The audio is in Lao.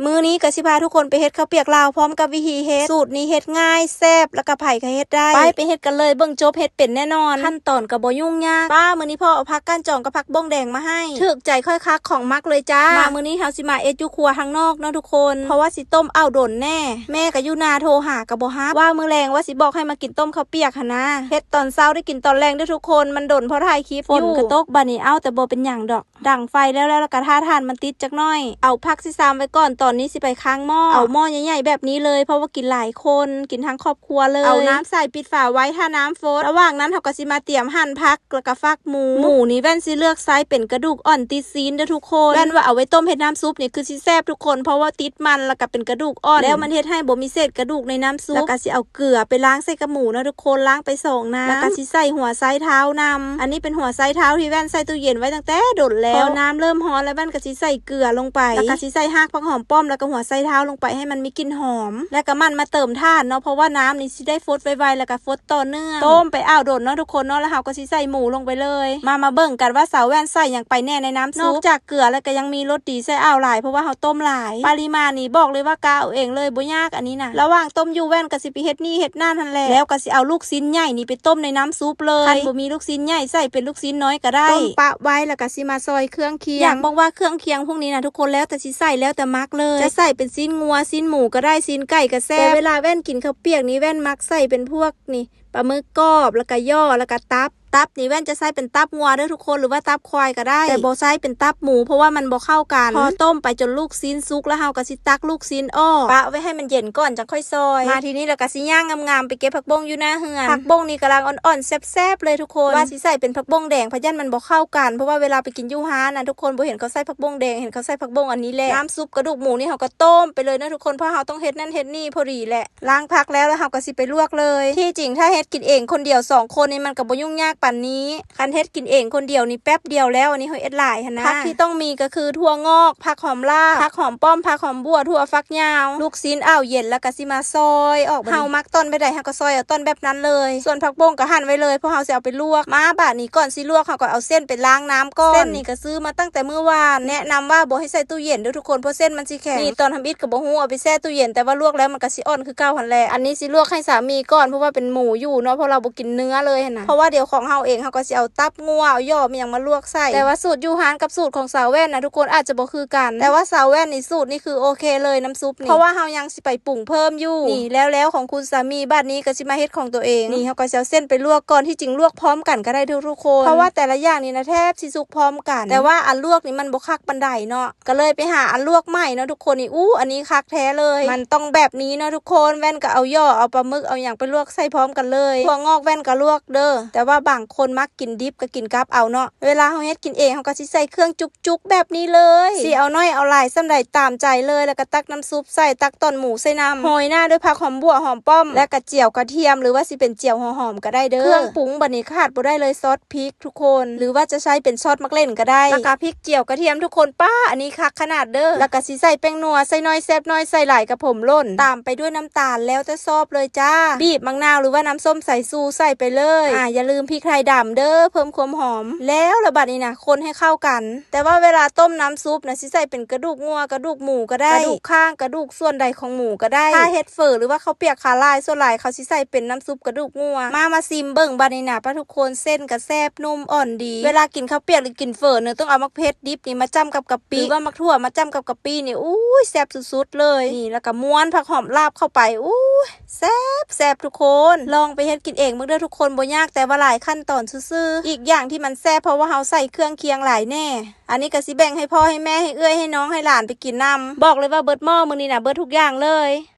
ມື້ນີ້ກໍຊິພາທຸກຄົນໄປເຮັດເຂົ້າປຽກລາວ ພ້ອມກັບວິທີເຮັດ. ສູດນີ້ເຮັດງ່າຍ, ແຊບ ແລ້ວກໍໃຜກໍເຮັດໄດ້. ໄປ ໄປເຮັດກັນເລີຍ, ເບິ່ງຈົບເຮັດເປັນແນ່ນອນ, ຂັ້ນຕອນກໍບໍ່ຫຍຸ້ງຍາກ. ປ້າ ມື້ນີ້ພໍ່ເອົາຜັກກ້ານຈອງກັບຜັກບົ້ງແດງມາໃຫ້, ຖືກໃຈຂ້ອຍຄັກ, ຂອງມັກເລີຍຈ້າ. ມາ ມື້ນີ້ເຮົາຊິມາເຮັດຢູ່ຄົວທາງນອກເນາະທຸກຄົນ, ເພາະວ່າຊິຕົ້ມເອົາດົນແດ່. ແມ່ກໍຢູ່ນາ ໂທຫາກໍບໍ່ຮັບ, ວ່າມື້ແລງວ່າຊິບອກໃຫ້ມາກິນຕົ້ມເຂົ້າປຽກຫັ້ນນາ. ເຮັດຕອນເຊົ້າໄດ້ກິນຕອນແລງເດີ້ທຸກຄົນ, ມັນດົນພໍຖ່າຍຄລິບຢູ່. ຝົນກໍຕົກບາດນີ້, ເອົ້າ ແຕ່ບໍ່ເປັນຫຍັງດອກ. ດັງໄຟແລ້ວໆ ແລ້ວກໍຖ້າຖ່ານມັນຕິດຈັກໜ້ອຍ. ເອົາຜັກຊິຊາມໄວ້ກ່ອນ, ຕອນນີ້ຊິໄປຄ້າງໝໍ້. ເອົາໝໍ້ໃຫຍ່ໆແບບນີ້ເລີຍ, ເພາະວ່າກິນຫຼາຍຄົນ, ກິນທັງຄອບຄົວເລີຍ. ເອົານ້ຳໃສ່ປິດຝາໄວ້, ຖ້ານ້ຳຟົດ. ລະຫວ່າງນັ້ນເຮົາກໍຊິມາຕຽມຫັນຜັກ ແລ້ວກໍຟັກໝູ. ໝູນີ້ແວ່ນຊິເລືອກໃຊ້ເປັນກະດູກອ່ອນຕິດຊີ້ນເດີ້ທຸກຄົນ. ແວ່ນວ່າເອົາໄວ້ຕົ້ມເຮັດນ້ຳຊຸບນີ້ຄືຊິແຊບທຸກຄົນ, ເພາະວ່າຕິດມັນ ແລ້ວກໍເປັນກະດູກອ່ອນ. ແລ້ວມັນເຮັດໃຫ້ບໍ່ມີເສດກະດູກໃນນ້ຳຊຸບ. ແລ້ວກໍຊິເອົາເກືອໄປລ້າງໃສ່ກັບໝູເນາະທຸກຄົນ, ລ້າງໄປສອງນ້ຳ. ແລ້ວກໍຊິໃສ່ຫົວໄຊເທົານຳ. ອັນນີ້ເປັນຫົວໄຊເທົາທີ່ແວ່ນໃສ່ຕູ້ເຢັນໄວ້ຕັ້ງແຕ່ດົນແລ້ວ. ພໍນ້ຳເລີ່ມຮ້ອນແລ້ວ ແວ່ນກໍຊິໃສ່ເກືອລົງໄປ, ແລ້ວກໍຊິໃສ່ຮາກຜັກຫອມປ້ອມ ແລ້ວກໍຫົວໄຊເທົາລົງໄປໃຫ້ມັນມີກິ່ນຫອມ. ແລ້ວກໍໝັ່ນມາເຕີມຖ່ານເນາະ, ເພາະວ່ານ້ຳນີ້ຊິໄດ້ຟົດໄວໆ ແລ້ວກໍຟົດຕໍ່ເນື່ອງ. ຕົ້ມໄປອ້າວດົນເນາະທຸກຄົນເນາະ, ແລ້ວເຮົາກໍຊິໃສ່ໝູລົງໄປເລີຍ. ມາ ມາເບິ່ງກັນວ່າສາວແວ່ນໃສ່ຫຍັງໄປແດ່ໃນນ້ຳຊຸບ. ນອກຈາກເກືອແລ້ວກໍຍັງມີລົດດີໃສ່ອ້າວຫຼາຍ, ເພາະວ່າເຮົາຕົ້ມຫຼາຍ. ປະລິມານນີ້ບອກເລີຍວ່າກະເອົາເອງເລີຍ, ບໍ່ຍາກອັນນີ້ນະ. ລະຫວ່າງຕົ້ມຢູ່ ແວ່ນກໍຊິໄປເຮັດນີ້ເຮັດນັ້ນຫັ້ນແຫຼະ. ແລ້ວກໍຊິເອົາລູກຊີ້ນໃຫຍ່ນີ້ໄປຕົ້ມໃນນ້ຳຊຸບເລີຍ. ຄັນບໍ່ມີລູກຊີ້ນໃຫຍ່ໃສ່ເປັນລູກຊີ້ນນ້ອຍກໍໄດ້. ຕົ້ມປະໄວ້ ແລ້ວກໍຊິມາຊອຍເຄື່ອງຄຽງ. ຢາກບອກວ່າເຄື່ອງຄຽງພວກນີ້ນະທຸກຄົນ ແລ້ວແຕ່ຊິໃສ່ ແລ້ວແຕ່ມັກເລີຍ. ຈະໃສ່ເປັນຊີ້ນງົວ, ຊີ້ນໝູກໍໄດ້, ຊີ້ນໄກ່ກໍແຊບ. ແຕ່ເວລາແວ່ນກິນເຂົ້າປຽກນີ້ ແວ່ນມັກໃສ່ເປັນພວກນີ້ ປາໝຶກກອບ ແລ້ວກະຍໍ້ ແລ້ວກະຕັບ. ຕັບນີ້ແວ່ນຈະໃຊ້ເປັນຕັບງົວເດີທຸກຄົນ ຫຼືວ່າຕັບຄວາຍກະໄດ້, ແຕ່ບໍ່ໃຊ້ເປັນຕັບໝູ ເພາະວ່າມັນບໍ່ເຂົ້າກັນ. ພໍຕົ້ມໄປຈົນລູກຊີ້ນສຸກແລ້ວ ເຮົາກະຊິຕັກລູກຊີ້ນອອກ ປະໄວ້ໃຫ້ມັນເຢັນກ່ອນ ຈັ່ງຄ່ອຍຊອຍ. ມາທີນີ້ລະກະຊິຍ່າງງາມໆໄປເກັບຜັກບົ້ງຢູ່ໜ້າເຮືອນ. ຜັກບົ້ງນີ້ກຳລັງອ່ອນໆແຊບໆເລີຍທຸກຄົນ. ວ່າຊິໃສ່ເປັນຜັກບົ້ງແດງ ພະຢ້ານມັນບໍ່ເຂົ້າກັນ ເພາະວ່າເວລາໄປກິນຢູ່ຮ້ານນະທຸກຄົນ ບໍ່ເຫັນເຂົາໃສ່ຜັກບົ້ງແດງ ເຫັນເຂົາໃສ່ຜັກບົ້ງອັນນີ້ແຫຼະ. ນ້ຳຊຸບກະດູກໝູນີ້ ເຮົາກະຕົ້ມໄປເລີຍເນາະທຸກຄົນ ເພາະເຮົາຕ້ອງເຮັດນັ້ນເຮັດນີ້ພໍດີແຫຼະ. ລ້າງຜັກແລ້ວ ແລ້ວເຮົາກໍຊິໄປລວກເລີຍ. ທີ່ຈິງຖ້າເຮັດກິນເອງຄົນດຽວສອງຄົນນີ້ ມັນກໍບໍ່ຫຍຸ້ງຍາກປານນີ້. ຄັນເຮັດກິນເອງຄົນດຽວນີ້ແປັບດຽວແລ້ວ, ອັນນີ້ເຮົາເຮັດຫຼາຍຫັ້ນນະ. ຜັກທີ່ຕ້ອງມີກໍຄືຖົ່ວງອກ, ຜັກຫອມລາບ, ຜັກຫອມປ້ອມ, ຜັກຫອມບົ່ວ, ຖົ່ວຝັກຍາວ, ລູກຊີ້ນອ້າວເຢັນ ແລ້ວກໍຊິມາຊອຍອອກ. ເຮົາມັກຕ່ອນແບບໃດ ເຮົາກໍຊອຍເອົາຕ່ອນແບບນັ້ນເລີຍ. ສ່ວນຜັກບົ້ງກໍຫັ່ນໄວ້ເລີຍ ເພາະເຮົາຊິເອົາໄປລວກ. ມາບາດນີ້ ກ່ອນຊິລວກ ເຮົາກໍເອົາເສັ້ນໄປລ້າງນ້ຳກ່ອນ. ເສັ້ນນີ້ກໍຊື້ມາຕັ້ງແຕ່ມື້ວານ. ແນະນຳວ່າບໍ່ໃຫ້ໃສ່ຕູ້ເຢັນເດີ້ທຸກຄົນ ເພາະເສັ້ນມັນຊິແຂງ. ນີ້ຕອນທຳອິດກໍບໍ່ຮູ້ເອົາໄປແຊ່ຕູ້ເຢັນ ແຕ່ວ່າລວກແລ້ວມັນກໍຊິອ່ອນຄືເກົ່າຫັ້ນແຫຼະ. ອັນນີ້ຊິລວກໃຫ້ສາມີກ່ອນ ເພາະວ່າເປັນໝູຢູ່ເນາະ ເພາະລາວບໍ່ກິນເນື້ອເລີຍຫັ້ນນະ. ເພາະວ່າດຽວຂອງເຮົາເອງ ເຮົາກໍຊິເອົາຕັບງົວ ເອົາຍໍ້ ມີຫຍັງມາລວກໃສ່. ແຕ່ວ່າສູດຢູ່ຮ້ານກັບສູດຂອງສາວແວ່ນນະທຸກຄົນ ອາດຈະບໍ່ຄືກັນ. ແຕ່ວ່າສາວແວ່ນນີ້ ສູດນີ້ຄືໂອເຄເລີຍ ນ້ຳຊຸບນີ້ ເພາະວ່າເຮົາຍັງຊິໄປປຸງເພີ່ມຢູ່. ນີ້ແລ້ວໆຂອງຄຸນສາມີ ບາດນີ້ກໍຊິມາເຮັດຂອງຕົວເອງ. ນີ້ເຮົາກໍຊິເອົາເສັ້ນໄປລວກກ່ອນ. ທີ່ຈິງລວກພ້ອມກັນກໍໄດ້ທຸກໆຄົນ ເພາະວ່າແຕ່ລະຢ່າງນີ້ນະແທບຊິສຸກພ້ອມກັນ. ແຕ່ວ່າອັນລວກນີ້ມັນບໍ່ຄັກປານໃດເນາະ ກໍເລີຍໄປຫາອັນລວກໃໝ່ເນາະທຸກຄົນ. ນີ້ ອູ້ ອັນນີ້ຄັກແທ້ເລີຍ ມັນຕ້ອງແບບນີ້ເນາະທຸກຄົນ. ແວ່ນກໍເອົາຍໍ້ ເອົາປາໝຶກ ເອົາຫຍັງໄປລວກໃສ່ພ້ອມກັນເລີຍ. ຖົ່ວງອກແວ່ນກໍລວກເດີ້ ແຕ່ວ່າບາງຄົນມັກກິນດິບກໍກິນກັບເອົາເນາະ. ເວລາເຮົາເຮັດກິນເອງ ເຮົາກໍຊິໃສ່ເຄື່ອງຈຸກໆແບບນີ້ເລີຍ. ຊິເອົາໜ້ອຍເອົາຫຼາຍສ່ຳໃດຕາມໃຈເລີຍ ແລ້ວກໍຕັກນ້ຳຊຸບໃສ່ ຕັກຕອນໝູໃສ່ນຳ ໂຮຍໜ້າດ້ວຍຜັກຫອມບົ່ວ ຫອມປ້ອມ ແລ້ວກໍຈຽວກະທຽມ ຫຼືວ່າຊິເປັນຈຽວຫົວຫອມກໍໄດ້ເດີ້. ເຄື່ອງປຸງບາດນີ້ຂາດບໍ່ໄດ້ເລີຍ ຊອດພິກ ທຸກຄົນ ຫຼືວ່າຈະໃຊ້ເປັນຊອດໝາກເລັ່ນກໍໄດ້. ແລ້ວກໍພິກຈຽວກະທຽມທຸກຄົນ ປ້າ ອັນນີ້ຄັກຂະໜາດເດີ້. ແລ້ວກໍຊິໃສ່ແປ້ງນົວ ໃສ່ໜ້ອຍແຊບໜ້ອຍ ໃສ່ຫຼາຍກະຜົມຫຼົ່ນ ຕາມໄປດ້ວຍນ້ຳຕານ ແລ້ວແຕ່ຊອບເລີຍຈ້າ. ບີບໝາກນາວ ຫຼືວ່ານ້ຳສົ້ມສາຍຊູໃສ່ໄປເລີຍ. ອາ ຢ່າລືມພິກໄທດຳເດີ້ ເພີ່ມຄວາມຫອມ. ແລ້ວລະບາດນີ້ນະ ຄົນໃຫ້ເຂົ້າກັນ. ແຕ່ວ່າເວລາຕົ້ມນ້ຳຊຸບນະ ຊິໃສ່ເປັນກະດູກງົວ ກະດູກໝູກໍໄດ້ ກະດູກຂ້າງ ກະດູກສ່ວນໃດຂອງໝູກໍໄດ້. ຖ້າເຮັດເຝີ ຫຼືວ່າເຂົ້າປຽກຂາລາຍ ສ່ວນຫຼາຍເຂົາຊິໃສ່ເປັນນ້ຳຊຸບກະດູກງົວ. ມາ ມາຊິມເບິ່ງບາດນີ້ນະ ປ້າທຸກຄົນ ເສັ້ນກໍແຊບ ນຸ້ມ ອ່ອນດີ. ເວລາກິນເຂົ້າປຽກ ຫຼື ກິນເຝີນີ້ ຕ້ອງເອົາໝາກເຜັດດິບນີ້ມາຈ້ຳກັບກະປິ ຫຼືວ່າໝາກຖົ່ວມາຈ້ຳກັບກະປິນີ້ ອູ້ຍ ແຊບສຸດໆເລີຍ. ນີ້ ແລ້ວກໍມ້ວນຜັກຫອມລາບເຂົ້າໄປ ອູ້ຍ ແຊບໆ ທຸກຄົນ. ລອງໄປເຮັດກິນເອງເບິ່ງເດີ້ທຸກຄົນ ບໍ່ຍາກ ແຕ່ວ່າຫຼາຍຂັ້ນຕອນຊື່ໆ. ອີກຢ່າງທີ່ມັນແຊບ ເພາະວ່າເຮົາໃສ່ເຄື່ອງຄຽງຫຼາຍແດ່. ອັນນີ້ກໍຊິແບ່ງໃຫ້ພໍ່ ໃຫ້ແມ່ ໃຫ້ເອື້ອຍ ໃຫ້ນ້ອງ ໃຫ້ຫຼານໄປກິນນຳ. ບອກເລີຍວ່າເບິດໝໍ້ມື້ນີ້ນະ ເບິດທຸກຢ່າງເລີຍ.